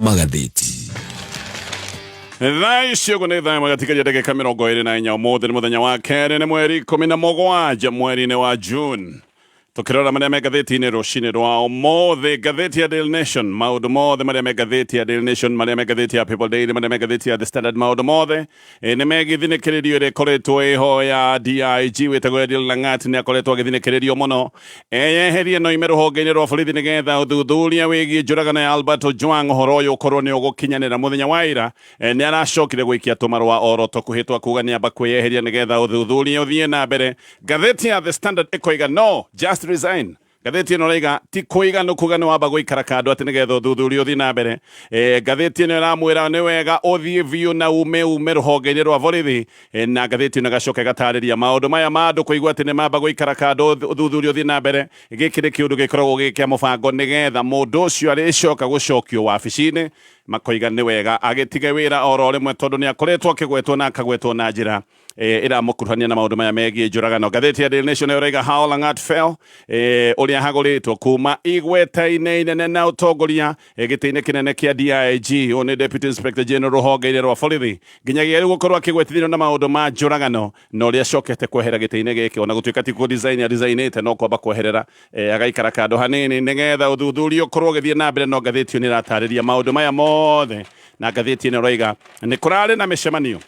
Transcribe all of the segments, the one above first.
Magathĩti. Thaa ici ũguo nĩ thaa ĩmwe gatigaria ndagĩka 24. Ũmũthĩ nĩ mũthenya wa kerĩ, nĩ mweri 17 mweri-inĩ wa June. Tũkĩrora marĩa me ngathĩti-inĩ rũcinĩ rwa ũmũthĩ, ngathĩti ya Daily Nation, maũndũ mothe marĩa me ngathĩti ya Daily Nation, marĩa me ngathĩti ya People Daily, marĩa me ngathĩti ya The Standard, maũndũ mothe nĩ megiĩ thinĩkĩrĩrio ĩrĩa ĩkoretwo ĩho ya DIG wĩtagwo Eliud Langat. Nĩ akoretwo agĩthinĩkĩrĩrio mũno eyeherie no ime rũhonge-inĩ rwa borithi nĩgetha ũthuthuria wĩgiĩ njũragano ya Albert Ojwang ũhoro ũyũ ũkorwo nĩ ũgũkinyanĩra. Mũthenya wa ira nĩ aracokire gũikia tũmarũa oro tũkuhĩ twa kuga nĩ amba kwĩyeheria nĩgetha ũthuthuria ũthiĩ na mbere. Ngathĩti ya The Standard ĩkoiga no just resign. Ngathĩti ĩno ĩraiga ti kũiganu kuga nĩ wamba gũikara kando atĩ nĩgetha ũthuthuria ũthiĩ na mbere. Ngathĩti ĩno ĩramwĩra nĩ wega ũthiĩ biũ na ume rũhonge-inĩ rwa borithi. Na ngathĩti ĩno ĩgacoka ĩgatarĩria maũndũ maya ma andũ kũigua atĩ nĩ mamba gũikara kando ũthuthuria ũthiĩ na mbere. Gĩkĩ nĩ kĩũndũ gĩkoragwo gĩ kĩa mũbango nĩgetha mũndũ ũcio arĩcoka gũcokio wabici-inĩ makoiga nĩ wega agĩtige wĩra oro rĩmwe, tondũ nĩ akoretwo akĩgwetwo na akagwetwo na njĩra ĩramũkuruhania na maũndũ maya megiĩ njũragano. Ngathĩti ya Daily Nation ĩraiga how Langat fell, ũrĩa hagũrĩtwo kuma igweta-inĩ inene na ũtongoria gĩtĩ-inĩ kĩnene kĩa DIG, ũyũ nĩ Deputy Inspector General rũhonge-inĩ rwa borithi, nginyagia rĩu gũkorwo akĩgwetithio na maũndũ ma njũragano na ũrĩa acokete kwehera gĩtĩ-inĩ gĩkĩ, ona gũtuĩka ti kũ design adesignĩte, no kwamba kweherera agaikara kando hanini nĩgetha ũthuthuria ũkorwo ũgĩthiĩ na mbere. No ngathĩti ĩyo nĩ ĩratarĩria maũndũ maya mothe, na ngathĩti ĩno ĩroiga nĩ kũrarĩ na mĩcemanio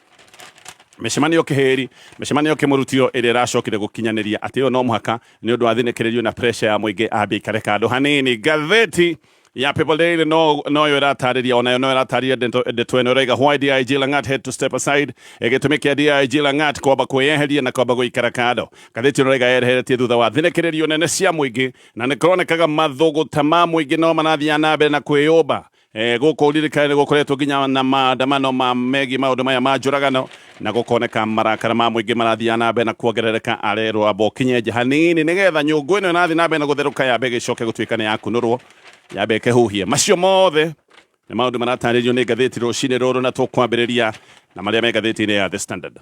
kĩhĩri, mĩcemanio kĩmũrutio, ĩrĩa ĩracokire gũkinyanĩria atĩ ĩyo no mũhaka nĩ ũndũ wa thinĩkĩrĩrio na pressure ya mũingĩ ambie ikare kando hanini. Ngathĩti ya People Daily no noyo ĩratarĩria, onayo no ĩratarĩria ndeto ĩno. Ĩraiga why DIG Langat had to step aside, gĩtũmi kĩa DIG Langat kwamba kwĩyeheria na kwamba gũikara kando. Ngathĩti ĩno ĩraiga yeheretie thutha wa thinĩkĩrĩrio nene cia mũingĩ, na nĩ kũronekaga mathũgũta ma mũingĩ no marathiĩ na mbere na kwĩyũmba. Gũkũ ririkane nĩ gũkoretwo nginya na maandamano ma megiĩ maũndũ maya ma njũragano, na gũkoneka marakara ma mũingĩ marathiĩ na mbere na kuongerereka. Arerwo amba ũkinye nja hanini nĩgetha nyũngũ ĩno ĩrathiĩ na mbere na gũtherũka yambe ĩgĩcoke gũtuĩka nĩ yakunũrwo, yambe ĩkĩhuhie. Macio mothe nĩ maũndũ maratarĩrio nĩ ngathĩti rũcinĩ rũrũ, na tũkwambĩrĩria na marĩa me ngathĩti-inĩ ya The Standard.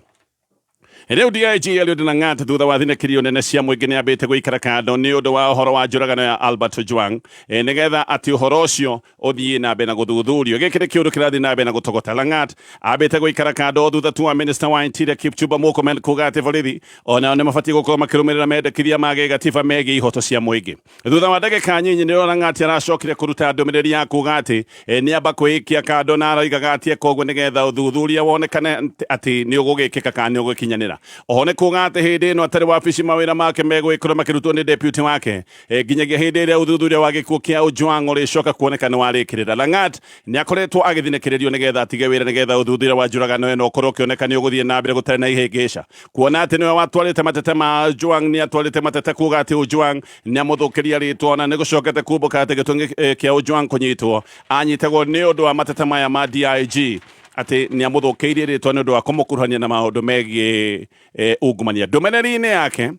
Rĩu DIG Eliud Langat thutha wa thinĩkĩrio nene cia mũingĩ nĩ ambĩte gũikara kando nĩ ũndũ wa ũhoro wa njũragano ya Albert Ojwang, nĩgetha atĩ ũhoro ũcio ũthiĩ na mbere na gũthuthurio. Gĩkĩ nĩ kĩũndũ kĩrathiĩ na mbere na gũtogota. Langat ambĩte gũikara kando thutha tu wa Minister wa Interior Kipchumba Murkomen kuga atĩ borithi onao nĩ mabatiĩ gũkorwo makĩrũmĩrĩra mendekithia ma gĩgatiba megiĩ ihoto cia mũingĩ. Thutha wa ndagĩka nyinyi nĩrĩo Lang'ati aracokire kũruta ndũmĩrĩri ya kuga atĩ nĩ amba kwĩikia kando, na aroigaga atĩ eka ũguo nĩgetha ũthuthuria wonekane atĩ nĩ ũgũgĩkĩka kana nĩ ũgũkinyanĩra. Oho nĩ kuga atĩ hĩndĩ ĩno atarĩ wabici mawĩra make megũgĩkorwo makĩrutwo nĩ deputy wake nginyagia hĩndĩ ĩrĩa ũthuthuria wa gĩkuũ kĩa Ojwang ũrĩcoka kuoneka nĩ warĩkĩrĩra. Lang'at nĩ akoretwo agĩthinĩkĩrĩrio nĩgetha atige wĩra nĩgetha ũthuthuria wa njũragano ĩno ũkorwo ũkĩoneka nĩ ũgũthiĩ na mbere gũtarĩ na ihĩngĩca, kuona atĩ nĩwe watwarĩte matete ma Ojwang. Nĩ atwarĩte matete kuga atĩ Ojwang nĩ amũthũkĩria rĩtwa, na nĩ gũcokete kumbũka atĩ gĩtũmi kĩa Ojwang kũnyitwo anyitagwo nĩ ũndũ wa matete maya ma DIG, atĩ nĩ amũthũkĩirie rĩtwa nĩ ũndũ wa kũmũkuruhania na maũndũ megiĩ ungumania. Ndũmĩrĩri-inĩ yake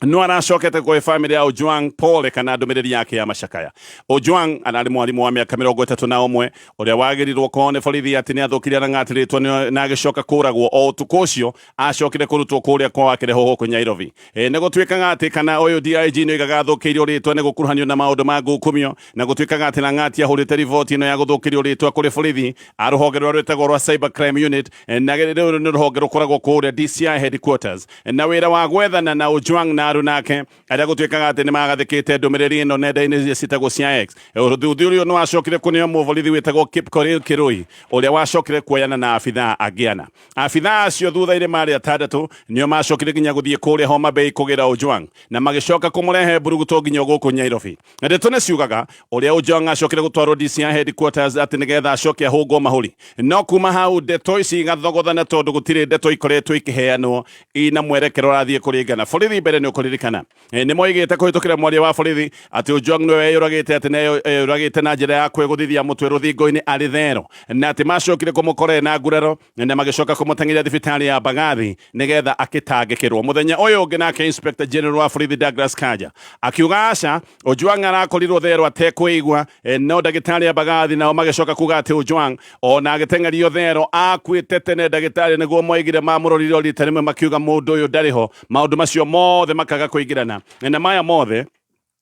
no aracokete kũhe famĩlĩ ya Ojwang pole kana ndũmĩrĩri yake ya macakaya. Ojwang ararĩ mwarimũ wa mĩaka 31 ũrĩa wagĩrirwo kwao nĩ borithi atĩ nĩ athũkirie Lang'at rĩtwa na agĩcoka kũragwo o ũtukũ ũcio acokire kũrutwo kũrĩa kwao akĩrehwo gũkũ Nairobi. Nĩ gũtuĩkaga atĩ kana ũyũ DIG nĩ oigaga athũkĩirio rĩtwa nĩ gũkuruhanio na maũndũ ma ngukumio, na gũtuĩkaga atĩ Lang'at ahũrĩte riboti ĩno ya gũthũkĩrio rĩtwa kũrĩ borithi a rũhonge rũrĩa rwĩtagwo rwa Cyber Crime Unit, na rĩu nĩ rũhonge rũkoragwo kũrĩa DCI headquarters, na wĩra wa gwethana na Ojwang na aruna ake arĩa gũtuĩkaga atĩ nĩ magathĩkĩte ndũmĩrĩri ĩno nenda-inĩ iria ciĩtagwo cia X. Ũthuthuria ũyũ nĩ wacokire kũneo mũborithi wĩtagwo Kipkorir Kirui, ũrĩa wacokire kuoyana na abithaa angĩ ana. Abithaa acio thutha-inĩ marĩ atandatũ nĩo macokire nginya gũthiĩ kũrĩa Homa Bay kũgĩra Ojwang na magĩcoka kũmũrehe mburuguto nginya gũkũ Nairobi. Ndeto nĩ ciugaga ũrĩa Ojwang acokire gũtwarwo DCI headquarters atĩ nĩgetha acoke ahũngwo mahũri. No kuma hau ndeto ici igathogothana, tondũ gũtirĩ ndeto ikoretwo ikĩheanwo ina mwerekero ũrathiĩ kũringana. Borithi mbere nĩ ũkũririkana nĩ moigĩte kũhĩtũkĩra mwaria wa borithi atĩ Ojwang nĩwe weyũragĩte, atĩ nĩeyũragĩte na njĩra ya kwĩgũthithia mũtwe rũthingo-inĩ arĩ thero, na atĩ macokire kũmũkora na nguraro na magĩcoka kũmũteng'eria thibitarĩ ya Mbagathi nĩgetha akĩtangĩkĩrwo. Mũthenya ũyũ ũngĩ nake Inspector General wa borithi Douglas Kanja akiuga aca, Ojwang arakorirwo thero atekwĩigua, no ndagĩtarĩ a Mbagathi nao magĩcoka kuga atĩ Ojwang ona agĩteng'erio thero akuĩte tene. Ndagĩtarĩ nĩguo moigire mamũrorire o rita rĩmwe makiuga mũndũ ũyũ ndarĩ ho. Maũndũ macio mothe makaga kũingĩrana, na maya mothe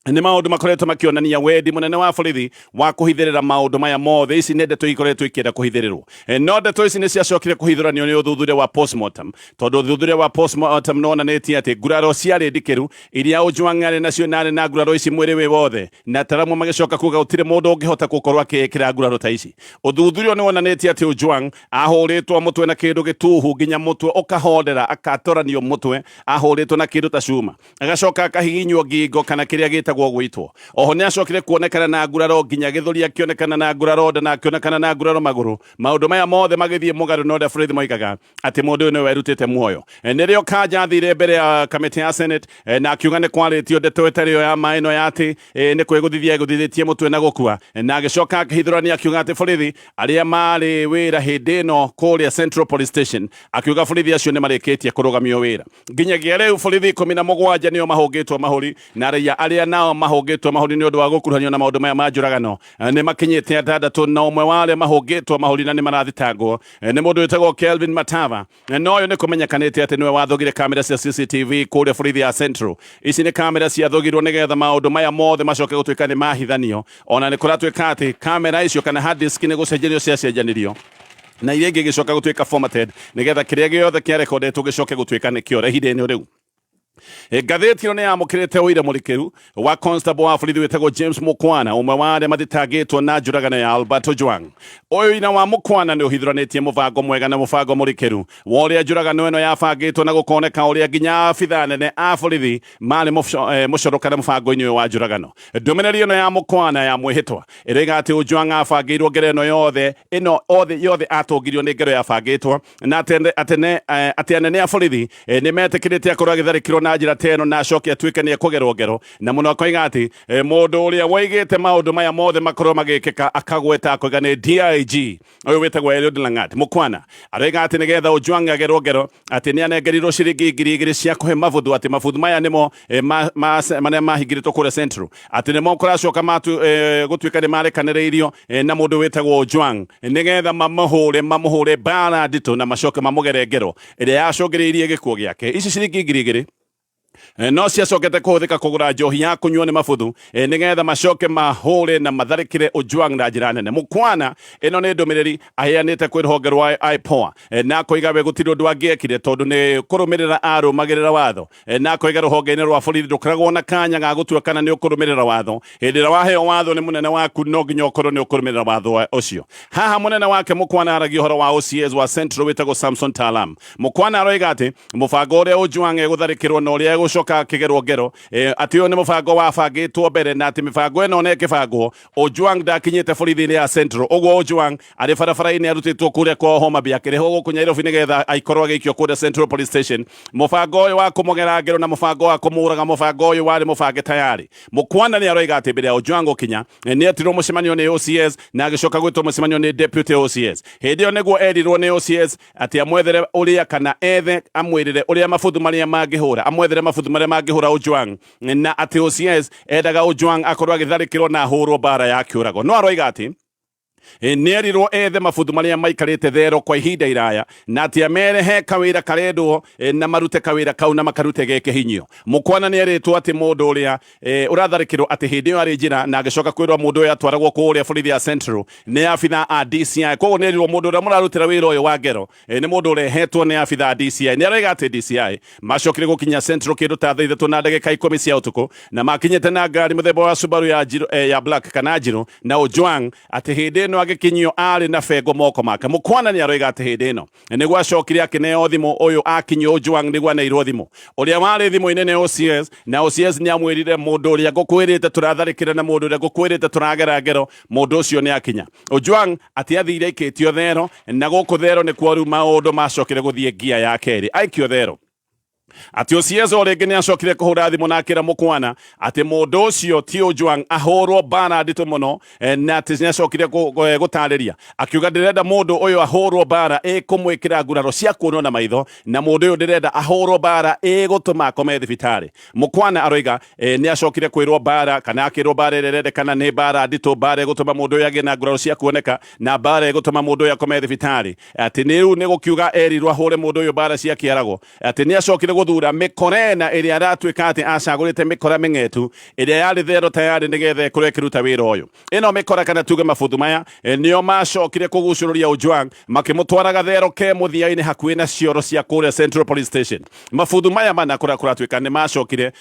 Nĩ maũndũ makoretwo makĩonania wendi mũnene wa borithi wa kũhithĩrĩra maũndũ maya mothe. Ici nĩ ndeto ikoretwo ikĩenda kũhithĩrĩrwo. No ndeto ici nĩ ciacokire kũhithũranio nĩ ũthuthuria wa postmortem, tondũ ũthuthuria wa postmortem nĩ wonanĩtie atĩ nguraro ciarĩ ndikĩru iria Ojwang arĩ nacio, na arĩ na nguraro ici mwĩrĩ wĩ wothe, na ataramu magĩcoka kuga gũtirĩ mũndũ ũngĩhota gũkorwo akĩĩkĩra nguraro ta ici. Ũthuthuria nĩ wonanĩtie atĩ Ojwang ahũrĩtwo mũtwe na kĩndũ gĩtuhu nginya mũtwe ũkahondera, akatoranio mũtwe, ahũrĩtwo na kĩndũ ta cuma, agacoka akahihinywo ngingo kana kĩrĩa gĩtagwo gwĩtwo. Oho nĩ acokire kuonekana na nguraro nginya gĩthũri, akĩonekana na nguraro nda na akĩonekana na nguraro magũrũ. Maũndũ maya mothe magĩthiĩ mũgarũ na ũrĩa borithi moigaga atĩ mũndũ ũyũ nĩwe werutĩte muoyo. Nĩrĩo Kanja athire mbere ya kamĩtĩ ya Senate na akiuga nĩ kwarĩtio ndeto ĩtarĩ yo ya ma ĩno ya atĩ nĩ kwĩgũthithia egũthithĩtie mũtwe na gũkua, na agĩcoka akĩhithũrania akiuga atĩ borithi arĩa marĩ wĩra hĩndĩ ĩno kũrĩa Central Police Station, akiuga borithi acio nĩ marĩkĩtie kũrũgamio wĩra. Nginyagia rĩu borithi 17 nĩo mahũngĩtwo mahũri, na raia arĩa nao mahũngĩtwo mahũri nĩ ũndũ wa gũkuruhanio na maũndũ maya ma njũragano nĩ makinyĩte atandatũ, na ũmwe wa arĩa mahũngĩtwo mahũri na nĩ marathitangwo nĩ mũndũ wĩtagwo Kelvin Matava, na ũyũ nĩ kũmenyekanĩte atĩ nĩwe wathogire kamera cia CCTV kũrĩa borithi ya Central. Ici nĩ kamera ciathogirwo nĩgetha maũndũ maya mothe macoke gũtuĩka nĩ mahithanio. Ona nĩ kũratuĩka atĩ kamera icio kana hard disk nĩ gũcenjanio ciacenjanirio, na iria ingĩ igĩcoka gũtuĩka formatted nĩgetha kĩrĩa gĩothe kĩarekondetwo gĩcoke gũtuĩka nĩ kĩore ihinda-inĩ rĩu. Ngathĩti ĩno nĩ yamũkĩrĩte ũira mũrikĩru wa constable wa borithi wĩtagwo James Mukwana, ũmwe wa arĩa mathitangĩtwo na njũragano ya Albert Ojwang. Ũyũ ũira wa Mukwana nĩ ũhithũranĩtie mũbango mwega na mũbango mũrikĩru wa ũrĩa njũragano ĩno yabangĩtwo, na gũkoneka ũrĩa nginya abithaa nene a borithi marĩ mũcoro kana mũbango-inĩ ũyũ wa njũragano. Ndũmĩrĩri ĩno ya Mukwana ya mwĩhĩtwa ĩroiga atĩ Ojwang abangĩirwo ngero ĩno yothe, ĩno othe yothe atũngirio nĩ ngero yabangĩtwo, na atĩ anene a borithi nĩ metĩkĩrĩte akorwo agĩtharĩkĩrwo na njĩra ta ĩno na acoke atuĩke nĩ ekũgerwo ngero. Na mũno akoiga atĩ mũndũ ũrĩa woigĩte maũndũ maya mothe makorwo magĩkĩka akagweta akoiga nĩ DIG ũyũ wĩtagwo Eliud Langat. Mukwana aroiga atĩ nĩgetha Ojwang agerwo ngero atĩ nĩ anengerirwo ciringi 2000 cia kũhe mabuthu, atĩ mabuthu maya nĩmo marĩa mahingĩrĩtwo kũrĩa Central, atĩ nĩmo kũracoka gũtuĩka nĩ marekanĩrĩirio na mũndũ wĩtagwo Ojwang nĩgetha mamũhũre mbara nditũ na macoke mamũgere ngero ĩrĩa yacũngĩrĩirie gĩkuũ gĩake. Ici ciringi 2000 no ciacokete kũhũthĩka kũgũra njohi ya kũnyuo nĩ mabuthu nĩgetha macoke mahũre na matharĩkĩre Ojwang na njĩra nene. Mukwana ĩno nĩ ndũmĩrĩri aheanĩte kwĩ rũhonge rwa IPOA, na akoiga we gũtirĩ ũndũ angĩekire tondũ nĩ kũrũmĩrĩra arũmagĩrĩra watho, na akoiga rũhonge-inĩ rwa borithi ndũkoragwo na kanya ga gũtua kana nĩ ũkũrũmĩrĩra watho. Hĩndĩ ĩrĩa waheo watho nĩ mũnene waku, no nginya ũkorwo nĩ ũkũrũmĩrĩra watho ũcio. Haha mũnene wake Mukwana aragia ũhoro wa OCS wa Central wĩtagwo Samson Talam. Mukwana aroiga atĩ mũbango ũrĩa Ojwang egũtharĩkĩrwo na ũrĩa egũcoka akĩgerwo ngero, atĩ ũyũ nĩ mũbango wabangĩtwo mbere, na atĩ mĩbango ĩno ona ĩkĩbangwo Ojwang ndakinyĩte borithi-inĩ ya Central. Ũguo Ojwang arĩ barabara-inĩ arutĩtwo kũrĩa kwa Homa Bay akĩrehwo gũkũ Nairobi nĩgetha aikorwo agĩikio kũrĩa Central Police Station. Mũbango ũyũ wa kũmũgera ngero na mũbango wa kũmũraga, mũbango ũyũ warĩ mũbange tayari. Mukwana nĩ aroiga atĩ mbere ya Ojwang gũkinya nĩ etirwo mũcemanio nĩ OCS na agĩcoka gwĩtwo mũcemanio nĩ Deputy OCS. Hĩndĩ ĩyo nĩguo erirwo nĩ OCS atĩ amwethere ũrĩa kana ethe amwĩrĩre ũrĩa mabuthu marĩa mangĩhũra, amwethere mabuthu marĩa mangĩhũra Ojwang, na atĩ OCS endaga Ojwang akorwo agĩtharĩkĩrwo na ahũrwo mbara ya kĩũrago. No aroiga atĩ nĩ erirwo ethe mabuthu marĩa maikarĩte thero kwa ihinda iraya, na atĩ amere he kawĩra karendwo na marute kawĩra kau na makarute ge kĩhinyio. Mukwana nĩ erĩtwo atĩ mũndũ ũrĩa ũratharĩkĩrwo atĩ hĩndĩ ĩyo arĩ njĩra, na agĩcoka kwĩrwo mũndũ ũyũ atwaragwo kũrĩa borithi ya Central nĩ abitha a DCI. Koguo nĩ erirwo mũndũ ũrĩa mũrarutĩra wĩra ũyũ wa ngero nĩ mũndũ ũrehetwo nĩ abitha a DCI. Nĩ aroiga atĩ DCI macokire gũkinya Central kĩndũ ta thaa 3 na ndagĩka 10 cia ũtukũ, na makinyĩte na ngari mũthemba wa Subaru ya njirũ, ya black kana njirũ, na Ojwang atĩ hĩndĩ ĩno agĩkinyio arĩ na bengo moko make. Mukwana nĩ aroiga atĩ hĩndĩ ĩno nĩguo acokire akĩneo thimũ, ũyũ akinyio Ojwang nĩguo aneirwo thimũ, ũrĩa warĩ thimũ-inĩ nĩ OCS, na OCS nĩ amwĩrire mũndũ ũrĩa ngũkwĩrĩte tũratharĩkĩra na mũndũ ũrĩa ngũkwĩrĩte tũragera ngero, mũndũ ũcio nĩ akinya. Ojwang atĩ athire aikĩtio thero, na gũkũ thero nĩkuo rĩu maũndũ macokire gũthiĩ ngia ya kerĩ. Aikio thero atĩ OCS o rĩngĩ nĩ acokire kũhũra thimũ na akĩra Mukwana atĩ mũndũ ũcio ti Ojwang ahũrwo mbara nditũ mũno, na atĩ nĩ acokire gũtarĩria akiuga ndĩrenda mũndũ ũyũ ahũrwo mbara ĩkũmwĩkĩra nguraro cia kuonwo na maitho, na mũndũ ũyũ ndĩrenda ahũrwo mbara ĩgũtũma akome thibitarĩ. Mukwana aroiga nĩ acokire kwĩrwo mbara kana akĩrwo mbara ĩrĩa ĩrendekana nĩ mbara nditũ, mbara ĩgũtũma mũndũ ũyũ agĩe na nguraro cia kuoneka, na mbara ĩgũtũma mũndũ ũyũ akome thibitarĩ. Atĩ nĩ rĩu nĩ gũkiuga erirwo ahũre mũndũ ũyũ mbara cia kĩarago, atĩ nĩ acokire Gũthura mĩkora ĩna ĩrĩa aratuĩka atĩ acagũrĩte, mĩkora mĩng'etu ĩrĩa yarĩ thero tayarĩ nĩgetha ĩkorwo ĩkĩruta wĩra ũyũ. Ĩno mĩkora kana tuge mabuthu maya nĩo macokire kũgucũrũria Ojwang makĩmũtwara gathero ke mũthia-inĩ hakuhĩ na cioro cia kũrĩa Central Police Station. Mabuthu maya mana kũrĩa kũratuĩka nĩ macokire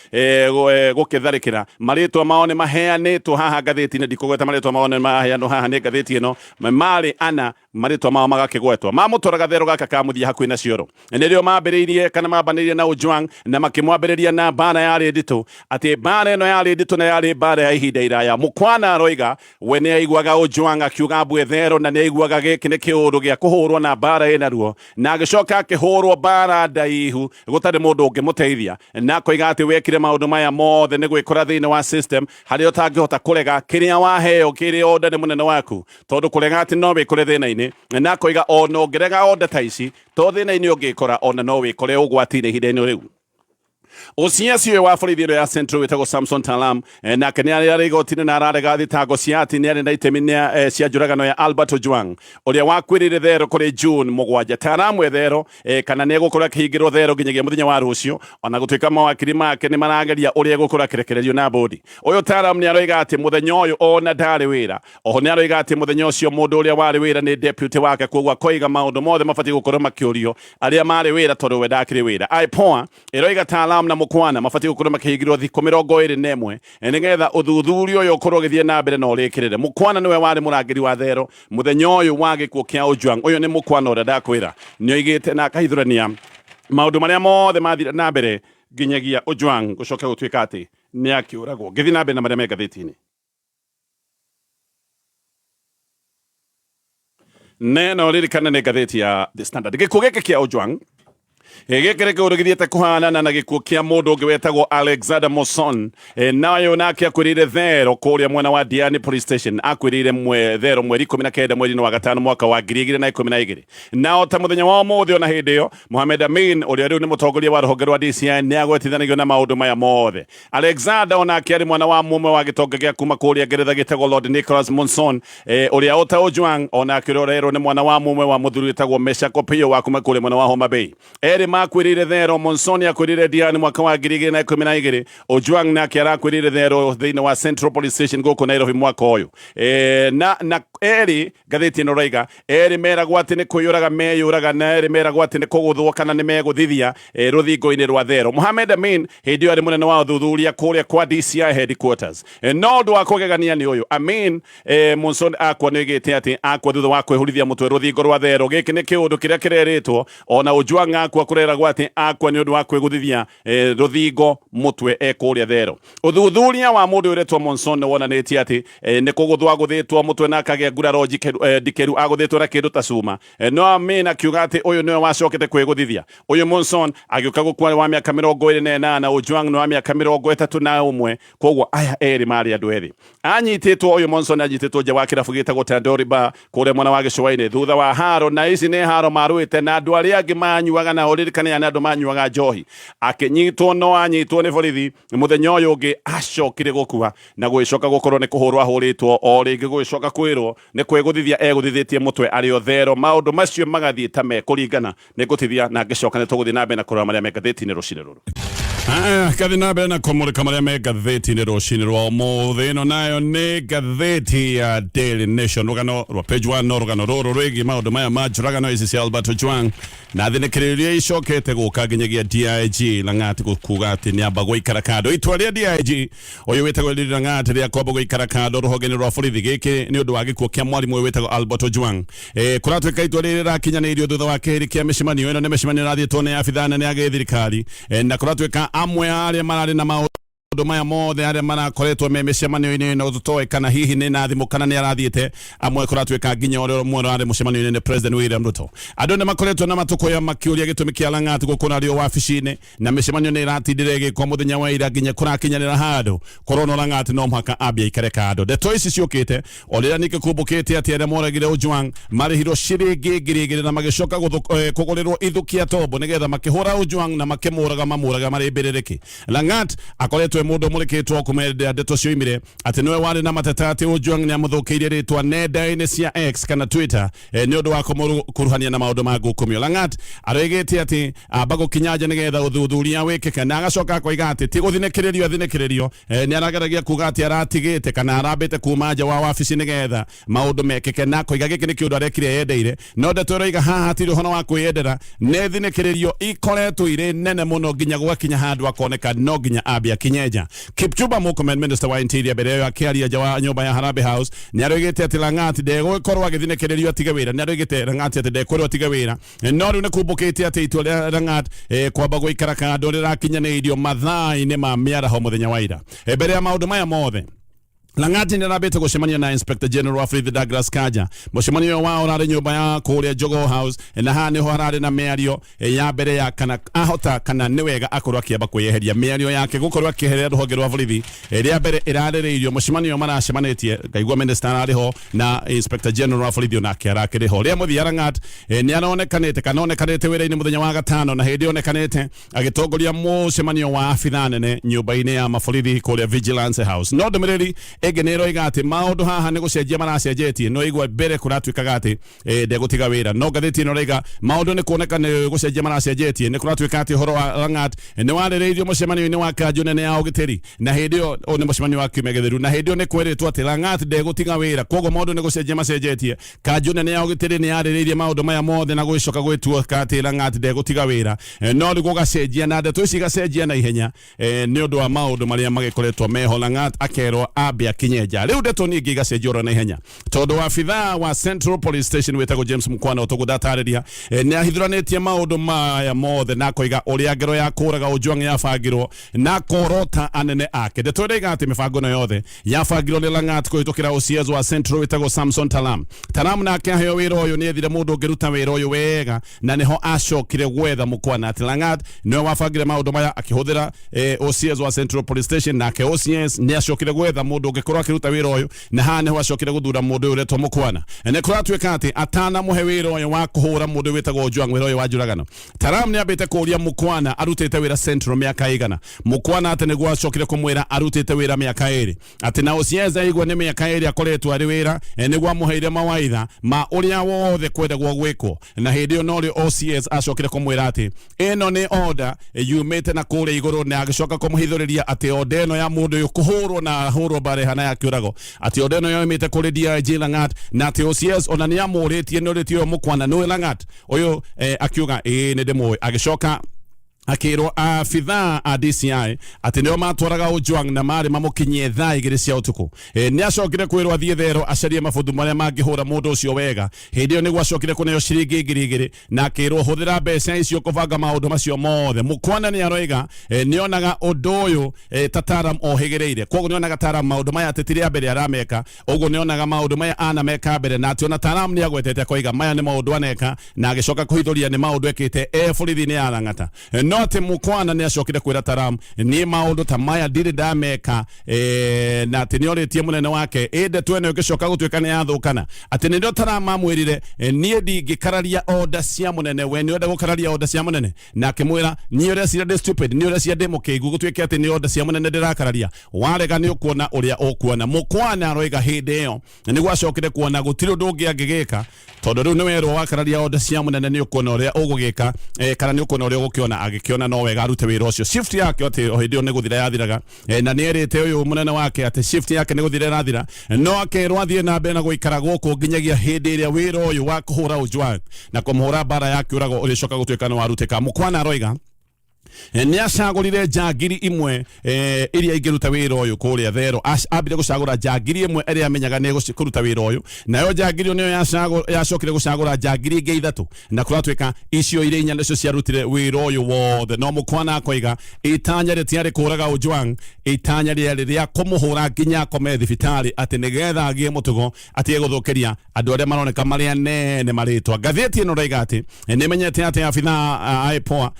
gũkĩtharĩkĩra. Marĩtwa mao nĩ maheanĩtwo haha ngathĩti-inĩ, ndikũgweta marĩtwa mao, nĩ maheanwo haha nĩ ngathĩti ĩno. Marĩ ana, marĩtwa mao magakĩgwetwo. Mamũtwara gathero gaka ka mũthia hakuhĩ na cioro, nĩrĩo mambĩrĩirie kana mambanĩirie na Ojwang na makĩmwambĩrĩria na mbara yarĩ nditũ, atĩ mbara ĩno yarĩ nditũ na yarĩ mbara ya ihinda iraya. Mũkwana aroiga we nĩ aiguaga Ojwang akiuga mbwe thero, na nĩ aiguaga gĩkĩ nĩ kĩũndũ gĩa kũhũrwo na mbara ĩna ruo, na agĩcoka akĩhũrwo mbara ndaihu gũtarĩ mũndũ ũngĩmũteithia, na akoiga atĩ wekire maũndũ maya mothe nĩ gwĩkora thĩinĩ wa system harĩa ũtangĩhota kũrega kĩrĩa waheo kĩrĩ order nĩ mũnene waku, tondũ kũrega atĩ no wĩkore thĩna-inĩ. Na akoiga ona ũngĩrega order ta ici, to thĩna-inĩ ũngĩkora, ona no wĩkore ũgwati-inĩ ihinda-inĩ rĩu. OCS ũyũ wa borithi ĩno ya Central wĩtagwo Samson Talam nake nĩ arĩ igoti-inĩ na ararega thitango cia atĩ nĩ arĩ na itemi cia njũragano ya Albert Ojwang ũrĩa wakuĩrĩire thero kũrĩ June 7. Talam e thero kana nĩ egũkorwo akĩhingĩrwo thero nginyagia mũthenya wa rũciũ, ona gũtuĩka mawakiri make nĩ marageria ũrĩa egũkorwo akĩrekererio na bodi. Ũyũ Talam nĩ aroiga atĩ mũthenya ũyũ ona ndarĩ wĩra. Oho nĩ aroiga atĩ mũthenya ũcio mũndũ ũrĩa warĩ wĩra nĩ deputy wake, koguo akoiga maũndũ mothe mabatiĩ gũkorwo makĩũrio arĩa marĩ wĩra tondũ we ndakĩrĩ wĩra. IPOA ĩroiga Talam na Mũkwana mabatiĩ gũkorwo makĩhingĩrwo thikũ 21 nĩgetha ũthuthuria ũyũ ũkorwo ũgĩthiĩ na mbere na ũrĩkĩrĩre. Mũkwana nĩwe warĩ mũrangĩri wa thero mũthenya ũyũ wa gĩkuũ kĩa Ojwang. Ũyũ nĩ Mũkwana ũrĩa ndakwĩra nĩoigĩte na akahithũrania maũndũ marĩa mothe mathire na mbere nginyagia Ojwang gũcoka gũtuĩka atĩ nĩ akĩũragwo. Ngĩthiĩ na mbere na marĩa me ngathĩti-inĩ. Neno ririkane nĩ ngathĩti ya The Standard. Gĩkuũ gĩkĩ kĩa Ojwang gĩkĩ nĩ kĩũndũ gĩthiĩte kũhanana na gĩkuũ kĩa mũndũ ũngĩ wetagwo Alexander Moson. Nayo nake akwĩrĩire thero kũrĩa mwena wa Diani Police Station. Akwĩrĩire thero mweri 19 mweri-inĩ wa gatano mwaka wa 2012. Na o ta mũthenya wa ũmũthĩ ona hĩndĩ ĩyo, Mohamed Amin ũrĩa rĩu nĩ mũtongoria wa rũhonge rwa DCI nĩ agwetithanagio na maũndũ maya mothe. Alexander onake arĩ mwana wa mũmwe wa gĩtonga gĩa kuma kũrĩa Ngeretha gĩtagwo Lord Nicholas Monson, ũrĩa o ta Ojwang onake ũrĩa ũrerwo nĩ mwana wa mũmwe wa mũthuri wĩtagwo Meshack Opiyo wa kuma kũrĩa mwena wa Homa Bay. Erĩ makuĩrĩire thero. Monson akuĩrĩire Diani mwaka wa 2012. Ojwang nake arakuĩrĩire thero thĩinĩ wa Central Police Station gũkũ Nairobi mwaka ũyũ. Na erĩ ngathĩti ĩno raiga erĩ meragwo atĩ nĩ kwĩyũraga meyũraga, na erĩ meragwo atĩ nĩ kũgũthwo kana nĩ megũthithia rũthingo-inĩ rwa thero. Mohamed Amin hĩndĩ ĩyo arĩ mũnene wa ũthuthuria kũrĩa kwa DCI headquarters. No ũndũ wa kũgegania nĩ ũyũ, Amin Monson akwa nĩ oigĩte atĩ akwa thutha wa kwĩhũrithia mũtwe rũthingo rwa thero. Gĩkĩ nĩ kĩũndũ kĩrĩa kĩrerĩtwo. Ona Ojwang akwa kũreragwo atĩ akwa nĩ ũndũ wa kwĩgũthithia rũthingo mũtwe e kũrĩa thero. Ũthuthuria wa mũndũ ũretwo Monson nĩ wonanĩtie atĩ nĩ kũgũthwo agũthĩtwo mũtwe na akagĩa nguraro ndikĩru, agũthĩtwo na kĩndũ ta cuma. No Amin akiuga atĩ ũyũ nĩwe wacokete kwĩgũthithia. Ũyũ Monson agĩũka gũkua wa mĩaka 28, Ojwang nĩ wa mĩaka 31. Koguo aya erĩ marĩ andũ ethĩ. Anyitĩtwo, ũyũ Monson anyitĩtwo nja wa kĩrabu gĩtagwo Tandori Bar kũrĩa mwena wa gĩcũa-inĩ thutha wa haro, na ici nĩ haro marũĩte na andũ arĩa angĩ manyuaga nao. Ririkana aya nĩ andũ manyuaga njohi. Akĩnyitwo, no anyitwo nĩ borithi mũthenya ũyũ ũngĩ acokire gũkua na gũgĩcoka gũkorwo nĩ kũhũrwo ahũrĩtwo o rĩngĩ, gũgĩcoka kwĩrwo nĩ kwĩgũthithia egũthithĩtie mũtwe arĩ o thero. Maũndũ macio magathiĩ ta mekũringana. Nĩ ngũtithia na ngĩcoka nĩ tũgũthiĩ na mbere na kũrora marĩa me ngathĩti-inĩ rũcinĩ rũrũ. Aya, ngathi na mbere na kũmũrĩka marĩa me ngathĩti-inĩ rũcinĩ rwa ũmũthĩ. Ĩno nayo nĩ ngathĩti ya Daily Nation, rũgano rwa page 1. No rũgano rũrũ rwĩgiĩ maũndũ maya ma njũragano ici cia Albert Ojwang na thinĩkĩrĩrio icokete gũka nginyagia DIG Lang'at kuga atĩ nĩ amba gũikara kando. Itua rĩa DIG ũyũ wĩtagwo Eliud Lang'at rĩa kwamba gũikara kando rũhonge-inĩ rwa borithi gĩkĩ nĩ ũndũ wa gĩkuũ kĩa mwarimũ ũyũ wĩtagwo Albert Ojwang. Kũratuĩka itua rĩrĩ rĩrakinyanĩirio thutha wa kĩhĩri kĩa mĩcemanio ĩno. Nĩ mĩcemanio ĩrathiĩtwo nĩ abithaa nene a gĩthirikari, na kũratuĩka amwe a arĩa mararĩ na maũndũ maya mothe arĩa marakoretwo me mĩcemanio-inĩ ĩno tũtoĩ kana hihi nĩ na thimũ kana nĩ arathiĩte amwe, kũratuĩka nginya ũrĩa ũmwe ũrarĩ mũcemanio-inĩ nĩ President William Ruto. Andũ nĩ makoretwo na matũkũya makĩũria gĩtũmi kĩa Lang'at gũkũra arĩ o wabici-inĩ, na mĩcemanio nĩ ĩratindire ĩgĩkwo mũthenya wa ira nginya kũrakinyanĩra handũ korwo Lang'at no mũhaka ambie aikare kando. Ndeto ici ciũkĩte o rĩrĩa ningĩ kumbũkĩte atĩ arĩa moragire Ojwang marĩhirwo ciringi 2000 na magĩcoka kũgũrĩrwo ithukia tombo nĩgetha makĩhũra Ojwang na makĩmũraga mamũraga marĩ mbĩrĩrĩki. Lang'at akoretwo akoretwo e mũndũ ũmũrĩkĩtwo kũmendea ndeto cioimire atĩ nĩwe warĩ na mateta atĩ Ojwang nĩ amũthũkĩirie rĩtwa nenda-inĩ cia X kana Twitter nĩ ũndũ wa kũmũkuruhania na maũndũ ma ngukumio. Lang'at aroigĩte atĩ amba gũkinya nja nĩgetha ũthuthuria wĩkĩke, na agacoka akoiga atĩ ti gũthinĩkĩrĩrio athinĩkĩrĩrio. Nĩ arageragia kuga atĩ aratigĩte kana arambĩte kuma nja wa wabici nĩgetha maũndũ mekĩke, na akoiga gĩkĩ nĩ kĩũndũ arekire eyendeire. No ndeto ĩroiga haha hatirĩ ũhoro wa kwĩyendera, nĩ thinĩkĩrĩrio ikoretwo irĩ nene mũno nginya gwakinya handũ akoneka no nginya ambe akinye nja. Kipchumba Murkomen, minister wa interior, mbere ĩyo akĩaria nja wa nyũmba ya Harambee House nĩ aroigĩte atĩ Lang'at ndegũgĩkorwo agĩthinĩkĩrĩrio atige wĩra. Nĩ aroigĩte Lang'at atĩ ndekwĩrwo atige wĩra, no rĩu nĩ kumbũkĩte atĩ itua rĩa Lang'at kwamba gũikara kando rĩrakinyanĩirio mathaa-inĩ ma mĩaraho mũthenya wa ira. Mbere ya maũndũ maya mothe, Lang'at nĩ arambĩte gũcemania na Inspector General wa Borithi Douglas Kanja. Mũcemanio ũyũ wao ũrarĩ nyũmba ya kũrĩa Jogoo House, na haha nĩho hararĩ na mĩario ya mbere ya kana ahota kana nĩ wega akorwo akĩamba kwĩyeheria. Mĩario yake gũkorwo akĩeherera rũhonge rwa borithi rĩa mbere ĩrarĩrĩirio mũcemanio ũyũ maracemanĩtie, ngaigua minister ararĩ ho na Inspector General wa borithi onake arakĩrĩ ho. Rĩa mũthia Lang'at nĩ aronekanĩte kana onekanĩte wĩra-inĩ mũthenya wa gatano, na hĩndĩ onekanĩte agĩtongoria mũcemanio wa abithaa nene nyũmba-inĩ ya maborithi kũrĩa Vigilance House. No ndũmĩrĩri ĩngĩ nĩ ĩroiga atĩ maũndũ haha nĩ gũcenjia maracenjetie. No igua mbere kũratuĩkaga atĩ ndegũtiga wĩra, no ngathĩti ĩno ĩroiga maũndũ nĩ kuoneka nĩ gũcenjia maracenjetie. Nĩ kũratuĩka atĩ ũhoro wa Lang'at nĩ warĩrĩirio mũcemanio-inĩ wa kanjũ nene ya ũgitĩri, na hĩndĩ ĩyo ũyũ nĩ mũcemanio wa kiumia gĩthiru, na hĩndĩ ĩyo nĩ kwerĩtwo atĩ Lang'at ndegũtiga wĩra. Koguo maũndũ nĩ gũcenjia macenjetie. Kanjũ nene ya ũgitĩri nĩ yarĩrĩirie maũndũ maya mothe na gũgĩcoka gwĩtuĩka atĩ Lang'at ndegũtiga wĩra. No rĩu gũgacenjia na ndeto ici igacenjia na ihenya nĩ ũndũ wa maũndũ marĩa magĩkoretwo meho. Lang'at akerwo ambe akinye nja. Rĩu ndeto ningĩ igacenjia oro na ihenya tondũ wabithaa wa Central Police Station wĩtagwo James Mukwana ũtũguo ndatarĩria nĩ ahithũranĩtie maũndũ maya mothe na akoiga ũrĩa ngero ya kũraga Ojwang yabangirwo na korota anene ake. Ndeto ĩroiga atĩ mĩbango ĩno yothe yabangirwo nĩ Lang'at kũhĩtũkĩra OCS wa Central wĩtagwo Samson Talam. Talam nake aheo wĩra ũyũ nĩ ethire mũndũ ũngĩruta wĩra ũyũ wega, na nĩho acokire gwetha Mukwana. Atĩ Lang'at nĩwe wabangire maũndũ maya akĩhũthĩra OCS wa Central Police Station, nake OCS nĩ acokire gwetha mũndũ ũngĩkorwo akĩruta wĩra ũyũ, na haha nĩho acokire gũthura mũndũ ũyũ ũretwo Mukwana. Nĩ kũratuĩka atĩ atanamũhe wĩra ũyũ wa kũhũra mũndũ ũyũ wĩtagwo Ojwang, wĩra ũyũ wa njũragano, Talam nĩ ambĩte kũria Mukwana arutĩte wĩra Central mĩaka ĩigana. Mukwana atĩ nĩguo acokire kũmwĩra arutĩte wĩra mĩaka 2, atĩ na OCS aigua nĩ mĩaka 2 akoretwo arĩ wĩra, nĩguo amũheire mawaitha ma ũrĩa wothe kwendagwo gwĩkwo. Na hĩndĩ ĩyo norĩo OCS acokire kũmwĩra atĩ ĩno nĩ order yumĩte na kũrĩa igũrũ, na agĩcoka kũmũhithũrĩria atĩ order ĩno ya mũndũ ũyũ kũhũrwo na ahũrwo mbara ĩhana ya kĩũrago, atĩ order ĩno yoimĩte kũrĩ DIG Lang'at, na atĩ OCS ona nĩ amũrĩtie nĩ ũrĩtie ũyũ Mukwana nĩwe Lang'at ũyũ, akiuga ĩĩ nĩ ndĩmũĩ. Agĩcoka akĩrwo abithaa a DCI atĩ nĩo matwaraga Ojwang na marĩ mamũkinyie thaa 2 cia ũtukũ. Nĩ acokire kwĩrwo athiĩ thero acarie mabuthu marĩa mangĩhũra mũndũ ũcio wega. Hĩndĩ ĩyo nĩguo acokire kũneo ciringi 2,000 na akĩrwo hũthĩra mbeca icio kũbanga maũndũ macio mothe. Mukwana nĩ aroiga nĩonaga ũndũ ũyũ ta Taram ohĩgĩrĩire, koguo nĩonaga Taram maũndũ maya atĩ ti rĩa mbere arameka ũguo, nĩonaga maũndũ maya anameka mbere, na atĩ ona Taram nĩ agwetete akoiga maya nĩ maũndũ aneka, na agĩcoka kũhithũria nĩ maũndũ ekĩte e borithi-inĩ ya Lang'ata. No atĩ Mukwana nĩ acokire kwĩra Taram niĩ maũndũ ta maya ndirĩ ndameka, na atĩ nĩ orĩtie mũnene wake ĩ ndeto ĩno ĩgĩcoka gũtuĩka nĩ yathũkana, atĩ nĩrĩo Taram amwĩrire niĩ ndingĩkararia order cia mũnene, we nĩ ũrenda gũkararia order cia mũnene, na akĩmwĩra niĩ ũreciria ndĩ stupid, niĩ ũreciria ndĩ mũkĩgu gũtuĩke atĩ nĩ order cia mũnene ndĩrakararia, warega nĩ ũkuona ũrĩa ũkuona. Mukwana aroiga hĩndĩ ĩyo nĩguo acokire kuona gũtirĩ ũndũ ũngĩ angĩgĩka, tondũ rĩu nĩ werwo wakararia order cia mũnene nĩ ũkuona ũrĩa ũgũgĩka, kana nĩ ũkuona ũrĩa ũgũkĩona. Agĩkĩona no wega arute wĩra ũcio. Shift yake atĩ o hĩndĩ ĩyo nĩ gũthira yathiraga, na nĩ erĩte ũyũ mũnene wake atĩ shift yake nĩ gũthira ĩrathira, no akerwo athiĩ na mbere na gũikara gũkũ nginyagia hĩndĩ ĩrĩa wĩra ũyũ wa kũhũra Ojwang na kũmũhũra mbara ya kĩũrago ũrĩcoka gũtuĩka nĩ warutĩka. Mukwana aroiga nĩ acagũrire njangiri imwe iria ingĩruta wĩra ũyũ kũrĩa Thero. Ambire gũcagũra njangiri ĩmwe ĩrĩa amenyaga nĩ kũruta wĩra ũyũ, nayo njangiri ĩyo nĩyo yacokire gũcagũra njangiri ingĩ 3, na kũratuĩka icio irĩ 4 nĩcio ciarutire wĩra ũyũ wothe. No Mukwana akoiga itanya rĩtiarĩ kũraga Ojwang, itanya rĩarĩ rĩa kũmũhũra nginya akome thibitarĩ, atĩ nĩgetha agĩe mũtugo atige gũthũkĩria andũ arĩa maroneka marĩ anene marĩtwa. Ngathĩti ĩno raiga atĩ nĩ menyete atĩ abithaa a IPOA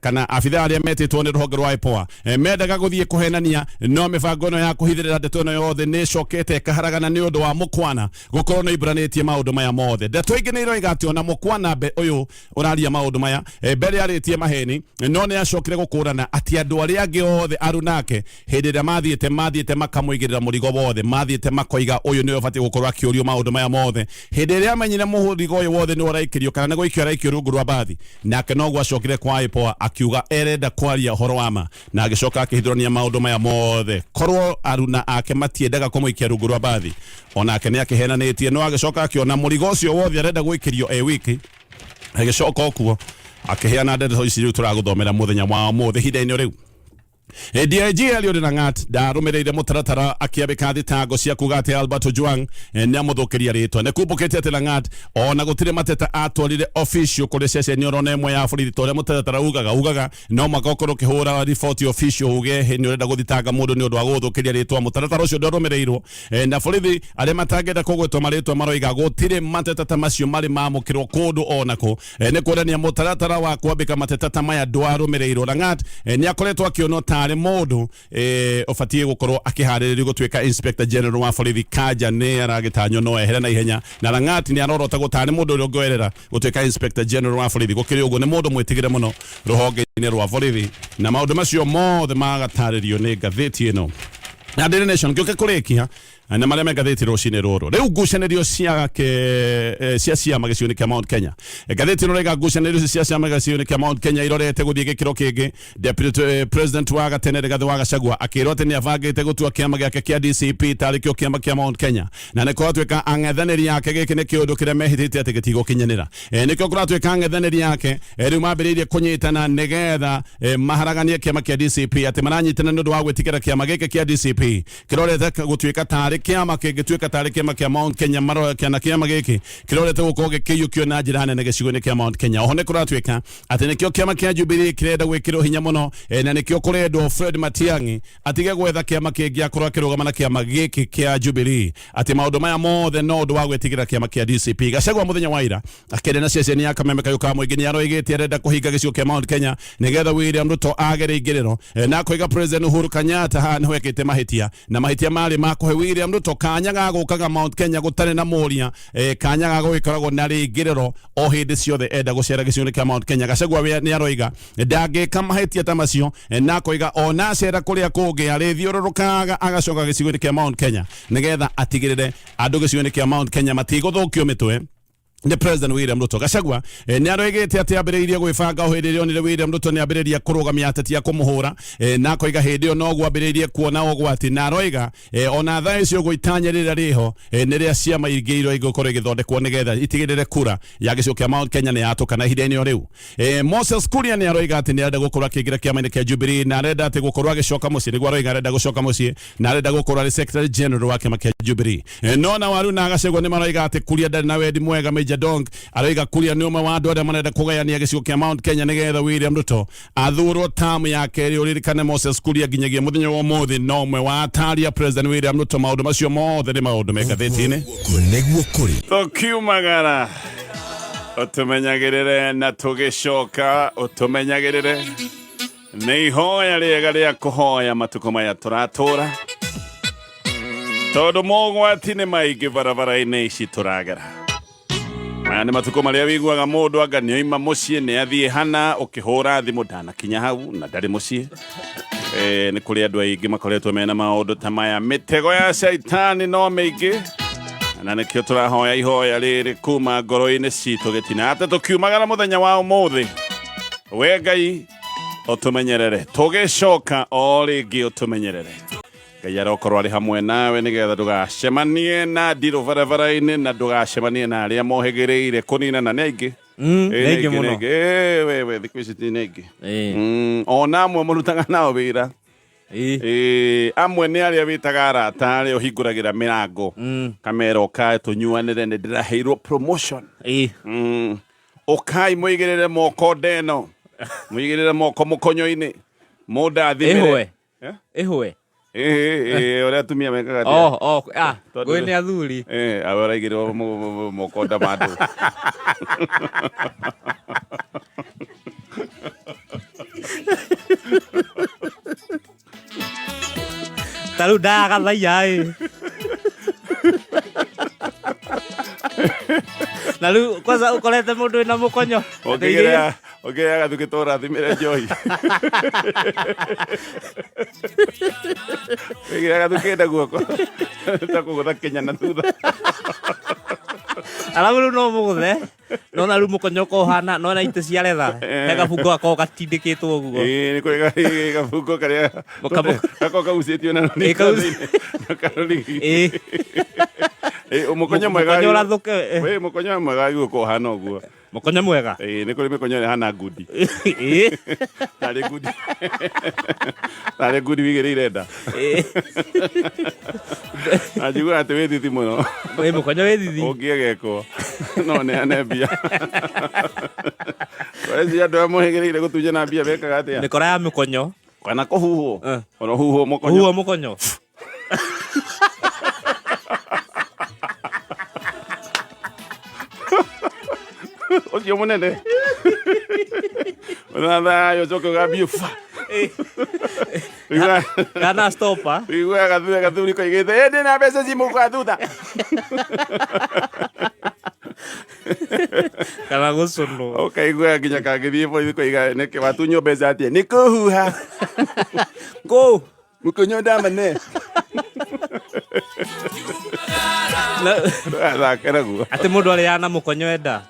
Kana abithaa arĩa metĩtwo nĩ rũhonge rwa IPOA mendaga gũthiĩ kũhenania, no mĩbango ĩno ya kũhithĩrĩra ndeto ĩno yothe nĩ ĩcokete ĩkaharagana nĩ ũndũ wa Mũkwana gũkorwo nĩ oimbũranĩtie maũndũ maya mothe. Ndeto ingĩ nĩ iroiga atĩ ona Mũkwana mbe ũyũ ũraria maũndũ maya mbere arĩtie maheni, no nĩ acokire gũkũrana atĩ andũ arĩa angĩ othe arunake hĩndĩ ĩrĩa mathiĩte makamũigĩrĩra mũrigo wothe, mathiĩte makoiga ũyũ nĩwe ũbatiĩ gũkorwo akĩũrio maũndũ maya mothe. Hĩndĩ ĩrĩa amenyire mũrigo ũyũ wothe nĩwe ũraikĩrio kana nĩ gũikio araikio rungu rwa mbathi, nake noguo acokire kwa IPOA akiuga erenda kwaria ũhoro wa ma, na agĩcoka akĩhithũrania maũndũ maya mothe. Korwo aruna ake matiendaga kũmũikia rungu rwa mbathi, onake nĩ akĩhenanĩtie, no agĩcoka akĩona mũrigo ũcio wothe arenda gwĩkĩrio e wiki, agĩcoka okuo akĩheana ndeto ici rĩu tũragũthomera mũthenya wa ũmũthĩ. Ihinda-inĩ rĩu DIG Eliud Langat ndarũmĩrĩire mũtaratara akĩambĩka thitango cia kuga atĩ Albert Ojwang nĩ amũthũkĩria rĩtwa. Nĩ kumbũkĩte atĩ Langat ona gũtirĩ mateta atwarire official kũrĩ ceceni oro na ĩmwe ya borithi ta ũrĩa mũtaratara ugaga no mũhaka ũkorwo ũkĩhũra riboti official uge nĩ ũrenda gũthitanga mũndũ nĩ ũndũ wa gũgũthũkĩria rĩtwa. Mũtaratara ũcio ndwarũmĩrĩirwo na borithi arĩa matangĩenda kũgwetwo marĩtwa maroiga gũtirĩ mateta ta macio marĩ mamũkĩrwo kũndũ onakũ. Nĩ kuonania mũtaratara wa kwambĩka mateta ta maya ndwarũmĩrĩirwo. Langat nĩ akoretwo akĩonwo tarĩ mũndũ ũbatiĩ gũkorwo akĩharĩrĩrio gũtuĩka Inspector General wa borithi. Kanja nĩ aragĩtanywo no ehere na ihenya, na Langat nĩ arorotagwo tarĩ mũndũ ũrĩa ũngĩoerera gũtuĩka Inspector General wa borithi. Gũkĩrĩ ũguo, nĩ mũndũ mwĩtigĩre mũno rũhonge-inĩ rwa borithi, na maũndũ macio mothe magatarĩrio nĩ ngathĩti ĩno na Daily Nation. Ngĩũke kũrĩkia na marĩa me ngathĩti rũcinĩ rũrũ, rĩu ngucanĩrio cia ke, cia ciama gĩcigo-inĩ kĩa Mount Kenya. Ngathĩti ĩno raiga ngucanĩrio ici cia ciama gĩcigo-inĩ kĩa Mount Kenya irorete gũthiĩ gĩkĩro kĩngĩ. Deputy President wa gatene Rigathĩ wa Gachagua akĩrwo atĩ nĩ abangĩte gũtua kĩama gĩake kĩa DCP tarĩ kĩo kĩama kĩa Mount Kenya, na nĩ kũratuĩka ang'ethanĩri ake gĩkĩ nĩ kĩũndũ kĩrĩa mehĩtĩte atĩ gĩtigũkinyanĩra. Nĩkĩo kũratuĩka ang'ethanĩri ake rĩu mambĩrĩirie kũnyitana nĩgetha maharaganie kĩama kĩa DCP, atĩ maranyitana nĩ ũndũ wa gwĩtigĩra kĩama gĩkĩ kĩa DCP kĩrorete gũtuĩka tarĩ kĩama kĩngĩtuĩka tarĩ kĩama kĩa Mount Kenya kana kĩama gĩkĩ kĩrorete gũkorwo gĩkĩiyũkio na njĩra nene gĩcigo-inĩ kĩa Mount Kenya. Oho nĩ kũratuĩka atĩ nĩkĩo kĩama kĩa Jubilee kĩrenda gwĩkĩrwo hinya mũno, na nĩkĩo kũrendwo Fred Matiang'i atige gwetha kĩama kĩngĩ akorwo akĩrũgama na kĩama gĩkĩ kĩa Jubilee, atĩ maũndũ maya mothe no ũndũ wa gwĩtigĩra kĩama kĩa DCP. Gachagua mũthenya wa ira akĩaria na ceceni ya Kameme Kayũ ka Mũingĩ nĩ aroigĩte arenda kũhinga gĩcigo kĩa Mount Kenya nĩgetha William Ruto agere ingĩrĩro, na akoiga President Uhuru Kenyatta haha nĩho ekĩte mahĩtia, na mahĩtia marĩ ma kũhe William Ruto kanya ga gũkaga Mount Kenya gũtarĩ na mũria, kanya ga gũgĩkoragwo na rĩingĩrĩro o hĩndĩ ciothe enda gũcera gĩcigo-inĩ kĩa Mount Kenya. Gachagua nĩ aroiga ndangĩka mahĩtia ta macio, na akoiga ona acera kũrĩa kũngĩ arĩthiũrũrũkaga agacoka gĩcigo-inĩ kĩa Mount Kenya nĩgetha atigĩrĩre andũ gĩcigo-inĩ kĩa Mount Kenya matigũthũkio mĩtwe nĩ President William Ruto. Gachagua nĩ aroigĩte atĩ ambĩrĩirie gwĩbanga o hĩndĩ ĩrĩa onire William Ruto nĩ ambĩrĩria kũrũgamia ateti a kũmũhũra, na akoiga hĩndĩ ĩyo noguo ambĩrĩirie kuona ũgwati, na aroiga ona thaa icio ũguo itanya rĩrĩa rĩho nĩ rĩa ciama ingĩ iria igũkorwo igĩthondekwo nĩgetha itigĩrĩre kura ya gĩcigo kĩa Mount Kenya nĩ yatũkana ihinda-inĩ o rĩu. Moses Kuria nĩ aroiga atĩ nĩ arenda gũkorwo akĩingĩra kĩama-inĩ kĩa Jubilee, na arenda atĩ gũkorwo agĩcoka mũciĩ, nĩguo aroiga arenda gũcoka mũciĩ na arenda gũkorwo arĩ Secretary General wa kĩama kĩa Jubilee. No na Waru na Gachagua nĩ maroiga atĩ Kuria ndarĩ na wendi mwega. Major Dong aroiga Kuria nĩ ũmwe wa andũ arĩa marenda kũgayania gĩcigo kĩa Mount Kenya nĩgetha William Ruto athurwo tamu ya kerĩ. Ũririkane Moses Kuria nginyagia mũthenya wa ũmũthĩ no ũmwe wa atari a President William Ruto. Maũndũ macio mothe nĩ maũndũ me ngathĩti-inĩ. Nĩguo kũrĩ. Tũkiumagara ũtũmenyagĩrĩre na tũgĩcoka ũtũmenyagĩrĩre nĩ ihoya rĩega rĩa kũhoya matukũ maya tũratũra, tondũ mogwati nĩ maingĩ barabara-inĩ ici tũragera. Maya nĩ matukũ marĩa wiguaga mũndũ anga nĩ oima mũciĩ nĩ athiĩ hana, ũkĩhũra thimũ ndanakinya hau na ndarĩ mũciĩ. Nĩ kũrĩ andũ aingĩ makoretwo mena maũndũ ta maya. Mĩtego ya caitani no mĩingĩ, na nĩkĩo tũrahoya ihoya rĩrĩ kuma ngoro-inĩ citũ gĩtina atĩ tũkiumagara mũthenya wa ũmũthĩ, we Ngai ũtũmenyerere, tũgĩcoka o rĩngĩ ũtũmenyerere. Ngai arokorwo arĩ hamwe nawe nĩgetha ndũgacemanie na ndirũ barabara-inĩ, na ndũgacemanie na arĩa mohĩgĩrĩire kũninana. Nĩ aingĩ. Nĩ aingĩ mũno. Wewe thikũ ici nĩ aingĩ. Ona amwe mũrutaga nao wĩra. Amwe nĩ arĩa wĩtaga arata, arĩa ũhingũragĩra mĩrango, kamera ũkae tũnyuanĩre, nĩ ndĩraheirwo promotion. Ũkai mũigĩrĩre moko ndeno, mũigĩrĩre moko mũkonyo-inĩ, mũndathimĩre. Ĩhwe. Ĩhwe. Ũrĩa atumia mekaga atĩa? Oh, oh, ah, Tondũ- ngũĩ nĩ athuri. Awe ũraigĩrĩrwo moko nda ma andũ. Ta rĩu ndayagathaiya ĩ. Na rĩu kwanza ũkorete mũndũ wĩna mũkonyo. Ũngĩgeria ũngĩgeria gathukĩ to ũrathimĩre njohi. Wĩgĩra gathukĩ nda guoko. Ta kũgũtha Kenya na thutha. Arabu rĩu no mũgũthe. Nona rĩu mũkonyo ũkoragwo ũhana nona itĩ cia retha. He gabungo gakoragwo gatindĩkĩtwo ũguo. Ĩĩ nĩ kũrĩ gabungo karĩa gakoragwo kagucĩtio na Ĩĩ, na karũrigi. Ĩĩ. Ĩĩ mũkonyo mwega. Mũkonyo ũrathũke. Ĩĩ mũkonyo mwega gũkorwo ũhana ũguo. Mũkonyo mwega. Ĩĩ nĩ kũrĩ mĩkonyo ĩrĩa ĩhana ngundi. Ĩĩ. Tarĩ ngundi. Tarĩ ngundi wĩigĩrĩire nda. Ĩĩ. Na njiguaga atĩ wĩ thithi mũno. Ĩĩ mũkonyo wĩ thithi. Ũngĩegekwo no neane mbia. Kweci andũ arĩa mohĩgĩrĩire gũtunyana mbia mekaga atĩa? Mĩkora ya mĩkonyo. Kana kũhuhwo. Eh. Ona huhwo mũkonyo. Huhwo mũkonyo. Ũcio mũnene. Ona thayũ ũcoke ũgambie fa. Kana stopa. Wĩiguaga gathuri gathuri koigĩte ĩ ndĩna mbeca ci mũhuko wa thutha. Kana gũcũnwo. Ũkaigua nginya kangĩthiĩ borithi koiga nĩkĩ watunywo mbeca atĩa? Nĩ kũhuha. Kũ. Mũkonyo ndamane. Ndũgathake naguo. Atĩ mũndũ arĩaga na mũkonyo enda.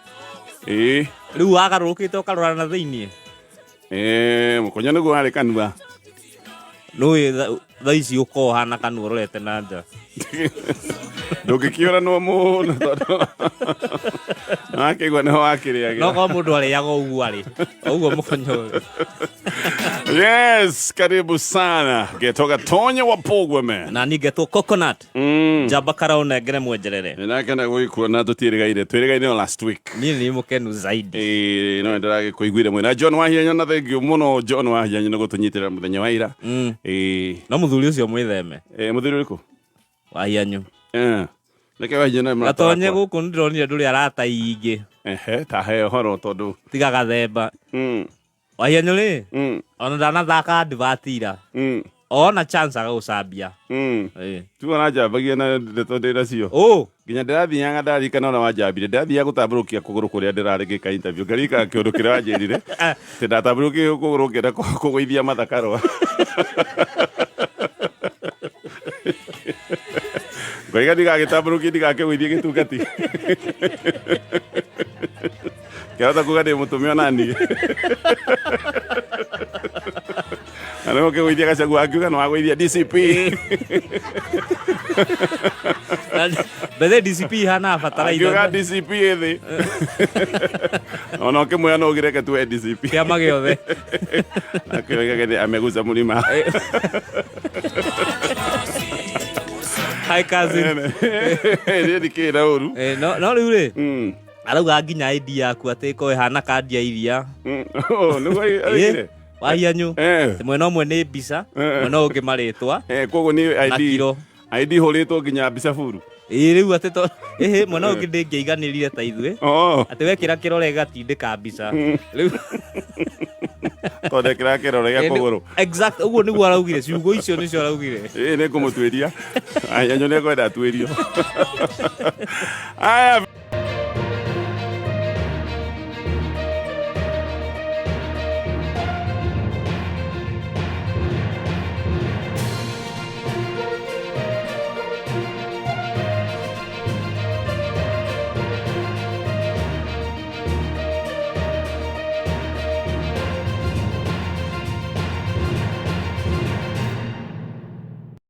Ĩĩ. Rĩu wagarũrũkĩte ũkarora na thĩiniĩ. Ĩĩ mũkonyo nĩguo warĩ kanua. Nũĩ thaa ici ũkoragwo ũhana kanua ũrorete na nja. Ndũngĩkĩũranwo mũno tondũ wakĩigua nĩho wakĩrĩagĩra. No korwo mũndũ arĩaga ũguo arĩ. Ũguo mũkonyo ũyũ. Yes, karibu sana. Getwo Gatonye wa Pogwe man. Na niĩ ngetwo Coconut. Njamba kara ũnengere mwenjerere. Nĩndakena gũgĩkuona tũtiĩrĩgaire. Twĩrĩgaine o last week. Niĩ nĩ mũkenu zaidi. Ĩĩ no nĩndĩragĩkũiguire mwena John Wahianya na thengiũ mũno John Wahianya nĩ gũtũnyitĩrĩra mũthenya wa ira. Ĩĩ. No mũthuri ũcio mwĩtheme. Ĩĩ mũthuri ũrĩkũ? Wahianyu. Eh. Nĩkĩ Wahianya nĩ mũrata Gatonye wakwa? gũkũ nĩndĩronire ndũrĩ arata ingĩ. Ehe, ta he ũhoro tondũ. Tiga gathemba. Wahianyu rĩ, ona ndanathaka advert ira. Ona chance agagũcambia. Ĩĩ. Tuo ũranjambagia na ndeto ndĩ nacio. Ũ. Nginya ndĩrathiaga ndarikana ũrĩa wanjambire. Ndĩrathiaga gũtambũrũkia kũgũrũ kũrĩa ndĩrarĩ ngĩka interview. Ngaririkana kĩũndũ kĩrĩa wanjĩrire. Atĩ ndatambũrũkirie kũgũrũ ngĩenda kũgũithia mathakarũa. Ngoiga ndigagĩtambũrũkie ndigakĩgũithie gĩtungati. Kĩahota kuga ndĩ mũtũme ona niĩ. Na nĩwe ũkĩgũithia Gachagua akiuga nĩ wagũithia DCP. Bethe DCP ihana bataraitha. Akiuga DCP ĩthĩ. Ona ũkĩmwĩra no ũgĩreke tuwe DCP. Kĩama gĩothe. Akĩoiga gĩthĩ ameguca mũrima. Hi cousin. Niĩ ndikĩrĩ na ũru. No rĩu rĩ. Arauga nginya ID yaku atĩ ĩkorwo ĩhana kandi ya iria. Oh, nĩguo augire? Wahianyu. Mwena ũmwe nĩ mbica, mwena ũngĩ marĩtwa. Koguo nĩ Na ID. kiro. ID hũrĩtwo nginya mbica buru. Ĩĩ rĩu atĩ to ĩhĩ mwena ũngĩ ndĩngĩaiganĩrire ta ithuĩ. Atĩ wekĩra kĩrore gĩgatindĩka mbica. Rĩu Tondũ ndekĩraga kĩrore gĩa kũgũrũ. Exact, ũguo nĩguo araugire, ciugo icio nĩcio araugire. Ĩĩ nĩ ngũmũtuĩria. Aya nĩ ekwenda atuĩrio. Aya.